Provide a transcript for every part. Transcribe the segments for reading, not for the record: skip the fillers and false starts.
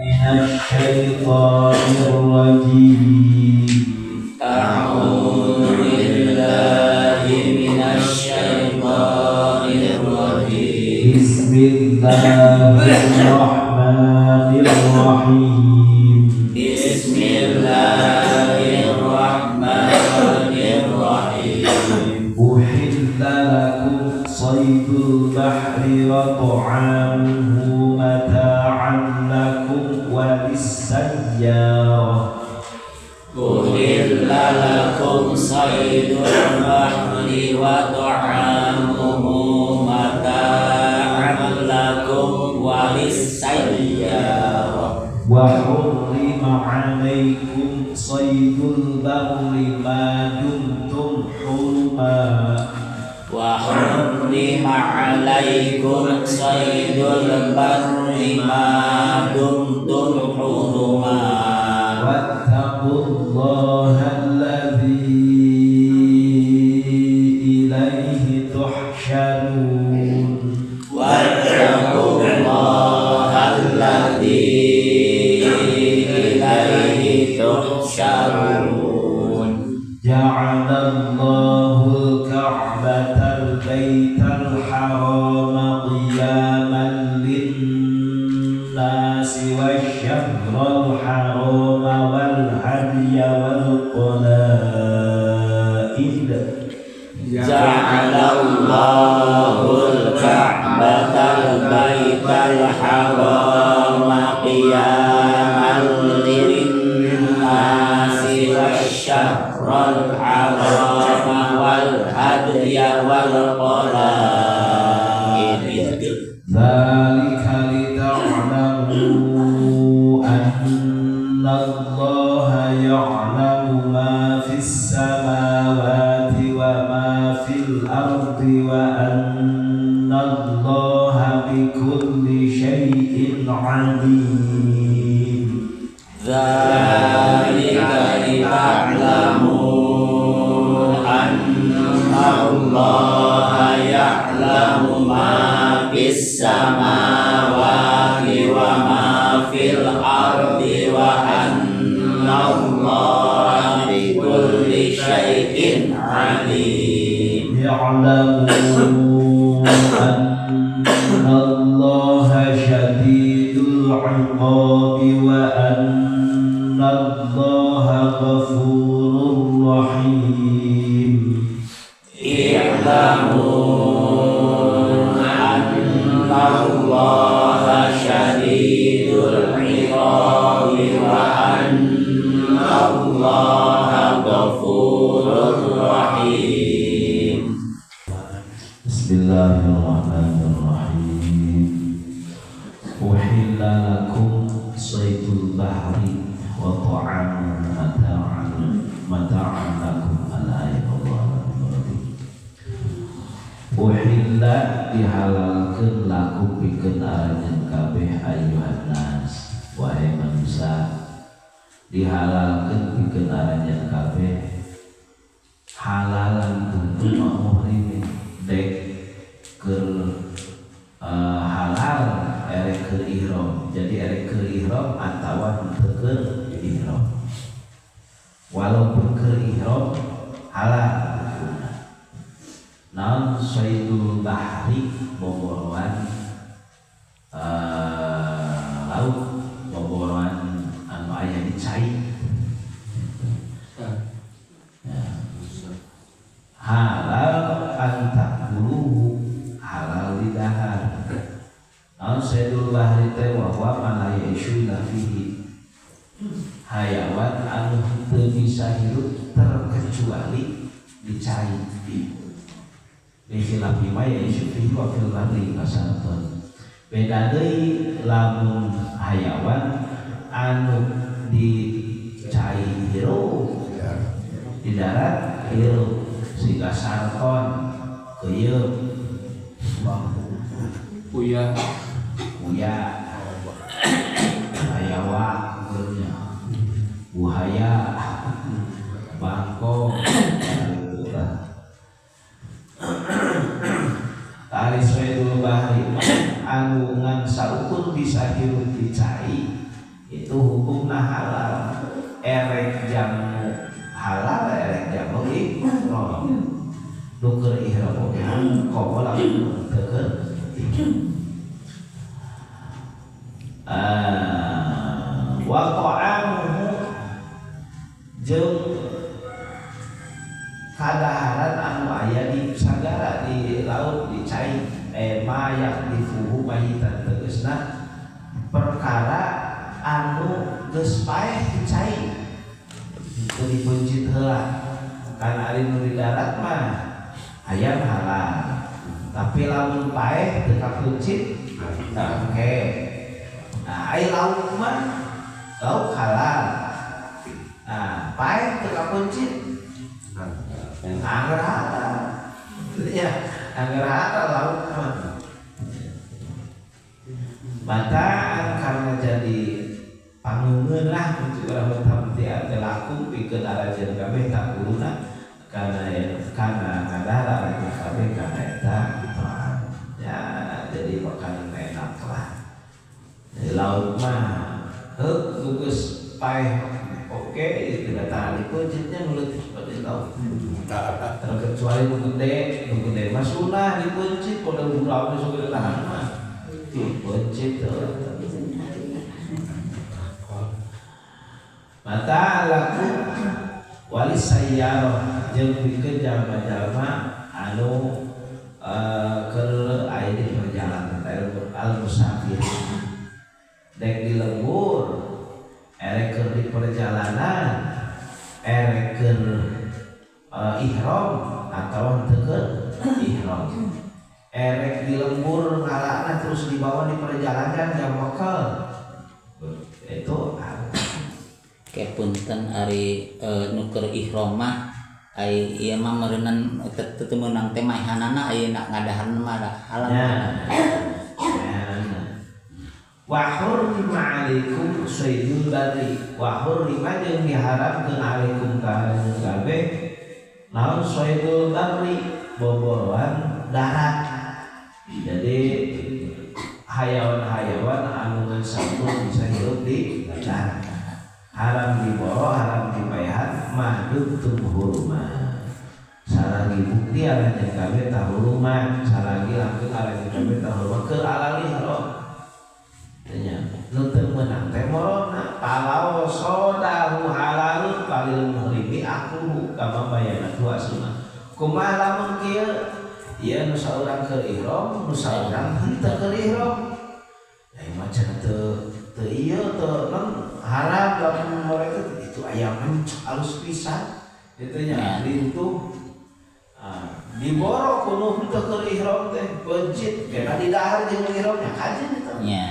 minasy-syaithanir rajim. A'udzu billahi minasy-syaithanir rajim. Bismillahirrahmanirrahim. Bismillahirrahmanirrahim. Uhilla lakum saydul bahri wa ta'amuhu mata'an lakum wa lis-sayyarah. Uhilla lakum saydul bahri wa ta'amuhu mata'an lakum wa lis-sayyarah. Wa hurrima 'alaikum saydul barri ma dumtum hurma. Wa hurrima 'alaikum saydul barri ma dumtum hurma. Wattaqullaha alladzi ilaihi tuhsyarun. Wattaqullaha alladzi ilaihi tuhsyarun. Ja'alallahu al-Ka'batal baital harama qiyaman lin-nasi wasyahral harama wal hadiya wal qalaid. Ja'alallahu al-Ka'batal baital harama qiyaman lin-nasi wasyahral harama wal hadiya wal qalaid. Dzalika lita'lamu anna Allaha ya'lamu ma fis samawati wa ma fil ardi wa anna Allaha bikulli syai'in 'alim. Dzalika lita'lamu anna Allaha ya'lamu ma fis samawati wa ma fil ardi wa anna Allaha bikulli syai'in 'alim. Ya'lamu anna Allaha syadidul 'iqabi wa anna Allaha ghafurur rahim. I'lamu anna Allaha syadidul 'iqabi wa anna Allaha ghafurur rahim. Bismillahirrahmanirrahim. Uhilla lakum saydul bahri wa ta'amuhu mata'an lakum al-ayat. Uhilla dihalalkeun lakum pikeun aranjeun kabeh ayyuhan nas, wahai manusia, dihalalkeun pikeun aranjeun kabeh halalan tuntu muhrim dek keur halal erek keur ihram. Jadi erek keur ihram atawa henteu keur ihram, walaupun keur ihram halal. Naon saydul bahri, boboroan laut, boboroan anu aya di cai. Ya. Halal antakuluhu, halal di dahar. Naon saydul bahri teh wa huwa ma la ya'ishu illa fihi, hayawan anu teu bisa hirup terkecuali di cai. Bi khilafi ma ya'ishu fihi wa fil barri kasarton. Beda deui lamun hayawan anu di cai hirup, di darat hirup, siga sarton, keuyeup, Uya, uya, hayawak, buhaya, bangkong. Tari saydul bahri anu ngan saukur bisa hirup di cai Komo lamun teu keur wa ta'amuhu jeung kadaharan anu aya di sagara di laut di cai mayak difuhu mayitan tegesna perkara anu geus paeh di cai teu dipencit heula kan ari nu di darat mah ayam halal tapi lamun paeh teu kapencit oke. Nah ai lauk mah lauk halal nah paeh teu kapencit angger halal ya angger halal lauk mah bataan karena jadi pangeungeun lah untuk urang mah teu laku pikeun aranjeun kabeh tak kuluna kana kana ngadahar aranjeun kabeh kana eta ya jadi makanan enak lah. Jadi lauk mah heuk geus paeh oke itu datang dipencitnya mulut seperti lauk terkecuali nu gede mah sunah dipencit pada urang sok tahan mah pencit mata laku walis sayyarah jeung pikeun jalma-jalma anu keur aya di perjalanan al musafir dek di lembur erek keur di perjalanan erek keur ihram atau henteu keur ihram erek di lembur ngalana terus dibawa di perjalanan jam bekal itu ke punten ari nu keur ihram mah ai ieu mah meureunnan teu meunang teh maehanana ayeuna ngadaharna mah halal ya. Wa hurrima alaikum saydul barri wa hurrima jeung diharamkeun alaikum ka aranjeun kabeh naon saydul barri boboroan darat. Jadi hayawan-hayawan anu ngan sampun bisa hidup di darat haram diboro haram dipayahan madub tumhurma saragi bukti aranjeun kabeh tahuruma saragi langkung aranjeun kabeh tahuruma keur alalih roh nya nu teu meunang teh morona palau sodahu halalun falil muhrimi akluhu kama bayanatu asuna kumaha lamun kieu ieu nu saurang keur ihram nu saurang henteu keur ihram da mah cenah teu teu ieu teu non haram lamun mereka itu ayam alus pisan itu nya lintuh diboro kuno henteu keur ihram teh pencit kena didahar jeung ihramnya kajen eta nya.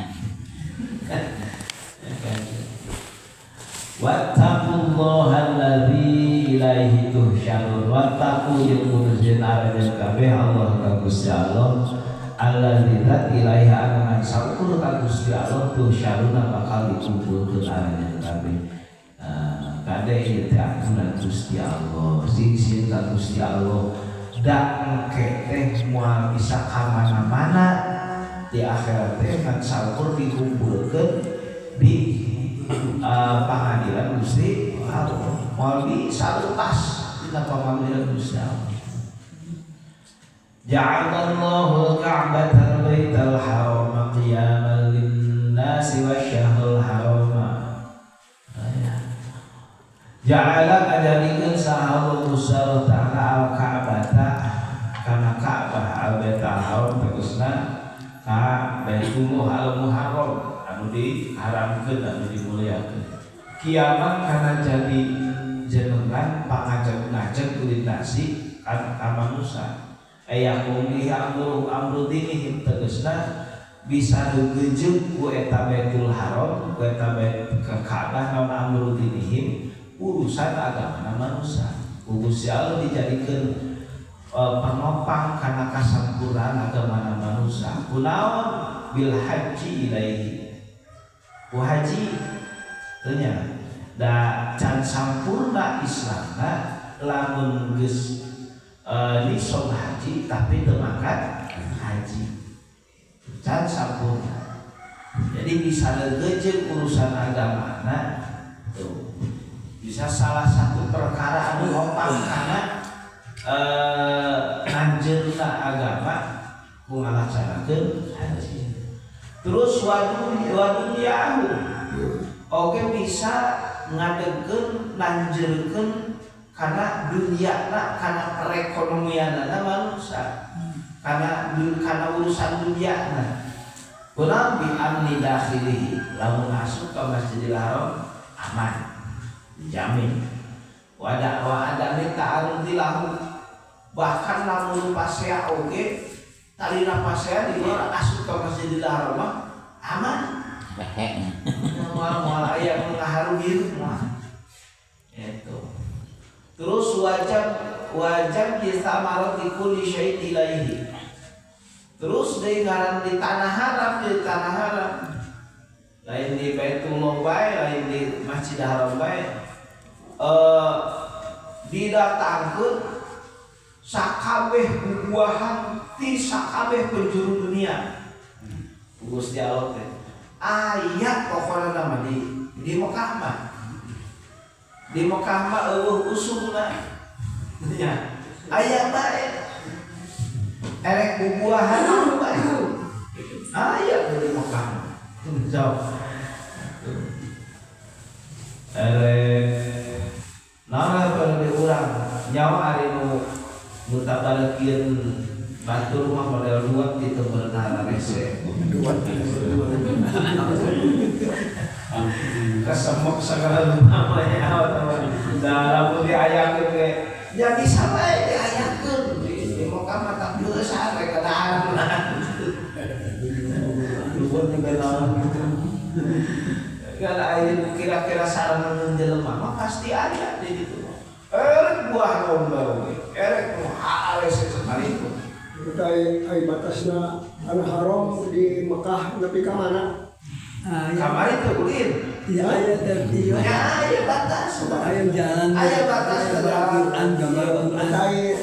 Wattaqullaha allazi ilaihi tuhsyarun wattaqu jeung kudu sieun aranjeun kabeh Allah ka Gusti Allah allazi zat ilaihi anu ngan saukur ka Gusti Allah tuhsyaruna bakal dikumpulkeun aranjeun kabeh. Kade ieu teh ampunan Gusti Allah sing sieun ka Gusti Allah da engke teh moal bisa ka mana-mana di akhirat teh ngan saukur dikumpulkeun di pangadilan Gusti Allah moal bisa lepas dina pangadilan Gusti Allah. Ja'alallahu al-Ka'batal Baital Harama qiyaman lin-nasi wasyahrul harama. Ja'ala ngajadikeun saha Allah Ta'ala al-Ka'bata kana Ka'bah al-Baital Haram tegasna ka Baitullah al-Muharram anu diharamkeun anu dimuliakeun. Kiamat kana jadi jenengan pangajeg-ngajeg lin-nasi ka manusa. Ayakum amru amru dinihim tegasna bisa gegejeug ku eta Baitul Haram ku eta Bait Ka'bah naon amru dinihim urusan agama manusia. Ku Gusti Allah dijadikeun penopang kana kasampurnaan agama manusia. Kunaon bil haji ilaihi. Ku haji teu nya da can sampurna Islamna lamun geus nisab haji tapi teu mangkat haji can sampurna. Jadi bisa legejeug urusan agamana tuh bisa salah satu perkara anu ngopang kana anjeunna agama ku ngalaksanakeun haji. Terus wadunyahu oge bisa ngadegkeun lanjeurkeun kana dunyana, kana perekonomianana manusia, kana urusan dunyana. Kunaon bi amni dakhilihi, lamun asup ka Masjidil Haram aman, dijamin. Wa adami ta'arudi lahu, bahkan lamun pasea oge talina pasea di luar asup ka Masjidil Haram aman. Rehe. Moal aya nu ngaharugi mah. Eta. Terus wajab disamarati kulli syai'in ilaihi. Terus deui ngaran di tanah haram, lain di Baitullah bae, lain di Masjidil Haram bae. Didatangkeun sakabeh bubuahan ti sakabeh penjuru dunia. Gusti Allah teh aya pokona mah di Mekah mah. Di Mekah mah eueuh usumna. Nya aya bae. Erek bubuahan bae. Aya di Mekah. Jauh. Erek naon pada di urang nyawa ari nu mutabarekeun batur mah model dua ti teu beunang rese. Kesemok segala namanya da lamun diayakeun ge ya bisa bae diayakeun di Mekah mah tak beusar rek dahar. Luhur juga naon gitu. Kalau aya kira-kira sarana jelema mah pasti aya di ditu. Erek buah lomba oge, erek nu harese sekalipun. Utai ai batasna tanah haram di Mekah nepi ka mana? Kamari teu ulin. Ya aya teh ieu. Ya aya batas. Aya jalan. Aya batas Quran gambar Quran. Utai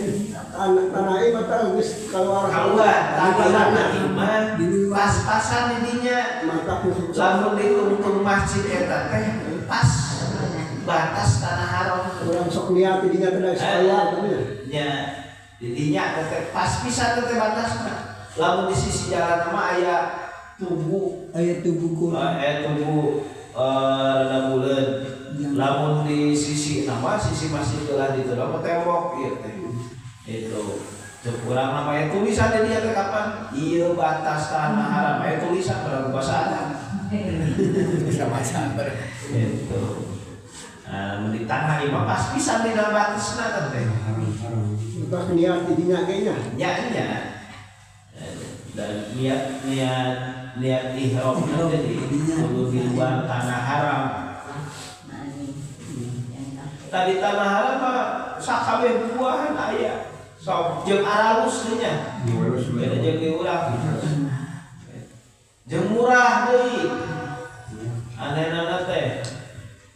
tanah ieu mah geus kaluar. Kaluar, tanah imah pas-pasan di dinya. Lamun ditungtung masjid eta teh pas batas tanah haram. Urang sok niat di dinya teh geus kaluar teh. Nya di dinya teh pas pisan teh batasna. Lamun di sisi jalan mah aya tugu, aya tugu kurang, aya tugu rada buleun. Lamun di sisi nama sisi masjid gelah ditu mah tembok ieu teh. Itu cek urang mah aya tulisan di dieu teh kapan? Ieu batas tanah haram, aya tulisan berapa bahasa Arab. Bisa baca itu. Nah, di tanah ieu mah pas pisan dina batasna teh. Batas niat di dinya ge nya. Nya nya. Dan niat ihram jadi kudu di luar tanah haram. Tadi tanah haram mah sakabeh buahan aya. Sok jeung aralus deui nya. Beda jeung di urang. Jeung murah deui. Anehna teh.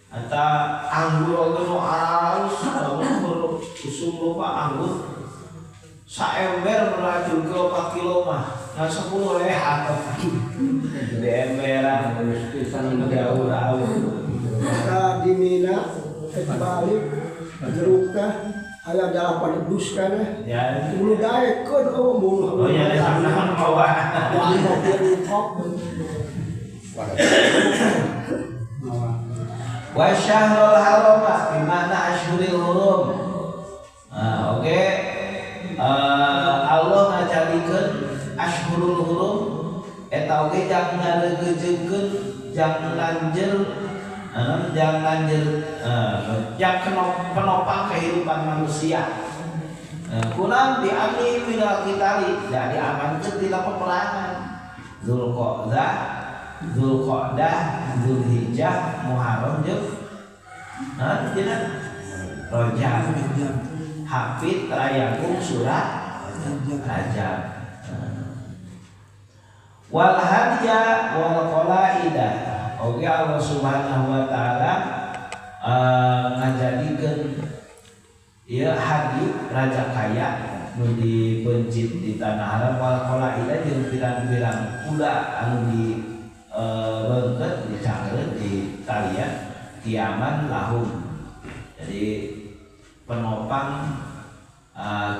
Eta anggur oge nu aralus, lamun usum loba anggur. Saember meracun kilo 4 kilo mah ngan 10 lehat di emberan jauh-jauh. Ka di Mina balik jeruk teh aya 8 dus kana. Ya. Bulu daekeun oh bunuh. Oh ya naon mawa. Wa syahrul haram bi makna asyhuril hurum. Nah, oke. Allah ngajadikeun asyhurul hurum eta oge jang ngaregejeugkeun jang lanjeur jang lanjeur jang penopang kehidupan manusia. Kunaon diambil minal qitali, jadi amankeun tina peperangan. Zulqa'dah, Zulqa'dah, Zulhijjah, Muharram jeung dina Rajab. Hafid Rayagung surat Rajab. Wal hadiya wal qalaida. Oke Allah Subhanahu wa taala ngajadikeun ieu hadi raja kaya nu dipencit di tanah haram wal qalaida jeung pirang-pirang kuda anu di beungkeut dicangkeun di talian kiaman lahum. Jadi penopang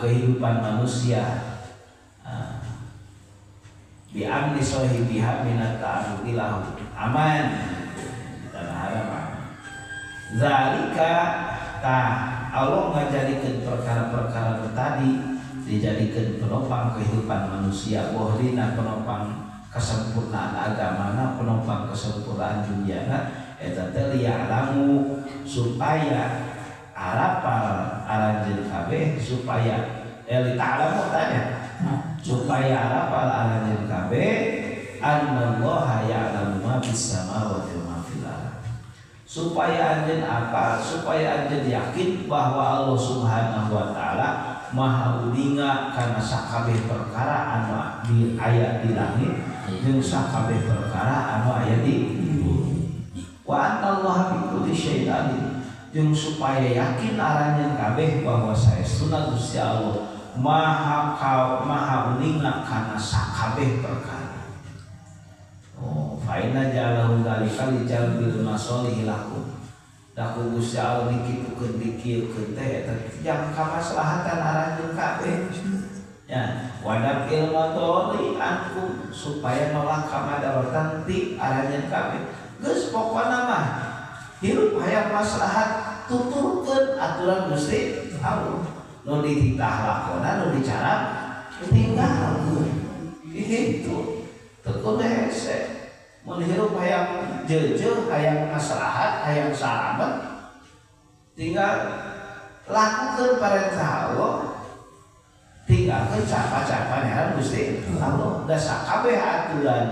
kehidupan manusia. Bi amni sahibiha minat ta'arudi lahu. Aman. Di tanah haram aman. Zalika tah Allah ngajadikeun perkara-perkara tadi dijadikeun penopang kehidupan manusia, bohlina penopang kesempurnaan agamana, penopang kesempurnaan duniana eta teh liya'lamu supaya arapal aranjeun kabeh supaya li ta'lamu tanya supaya arapal aranjeun kabeh annallaha ya'lamu ma fis samawati wa ma fil ardh, supaya anjeun apal, supaya anjeun yakin bahwa Allah Subhanahu wa taala maha uninga kana sakabeh perkara anu di aya di langit jeung sakabeh perkara anu aya di bumi. Wa annallaha bi kulli syai'in alim, jeung supaya yakin aranjeun kabeh bahwa saestuna Gusti Allah maha maha uninga kana sakabeh perkara. Oh, fa inna ja'alahu dzalika li jalbil masalihi lakum. Da ku Gusti Allah dikitukeun dikieukeun teh eta jang kamaslahatan aranjeun kabeh. Ya, wadaf'il madori ankum supaya nolak kamadaratan ti aranjeun kabeh. Geus pokona mah hirup hayang maslahat tuturkeun aturan Gusti Allah. Nu dititah lakona, nu dicarab tinggalkeun. Gitu. Teu kudu hese. Mun hirup hayang jeujeuh, hayang maslahat, hayang salamet, tinggal lakukan perintah Allah, tinggalkeun capa-capa Gusti Allah. Da sakabeh aturan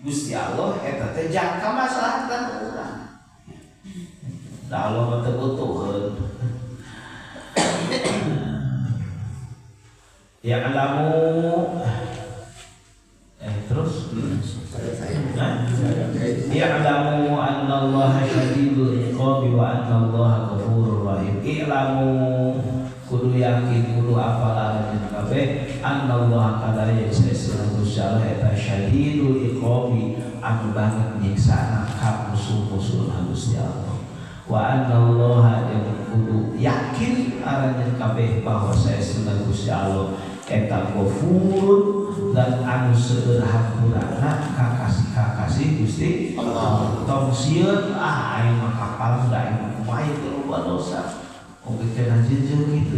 Gusti Allah eta teh jangka maslahatan urang. Da Allah mah teu butuheun. Ya'lamu terus ya'lamu annallaha syadidul iqabi wa annallaha ghafurur rahim. I'lamu kudu yakin kudu apal aranjeun kabeh annallaha kadaya saestuna Gusti Allah eta syadidul iqabi anu banget nyiksana ka musuh-musuhna Gusti Allah. Wa annallaha jeung kudu yakin aranjeun kabeh bahwa saestuna Gusti Allah eta ghafurun dan anu seueur hampurana kakasih Gusti Allah. Tong sieun ah aing mah kapal da aing mah kumaha ieu loba dosa. Oge kana jeujeuh kitu.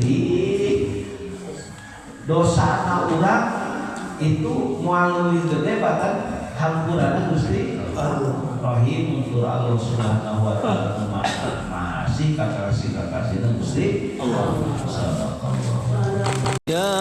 Dosa na urang itu moal leuwih gede batan hampurana Gusti Allah. Rahim untuk Allah Subhanahu wa taala maha asih kakasih kakasihna Gusti Allah. Sadaqallah. Ya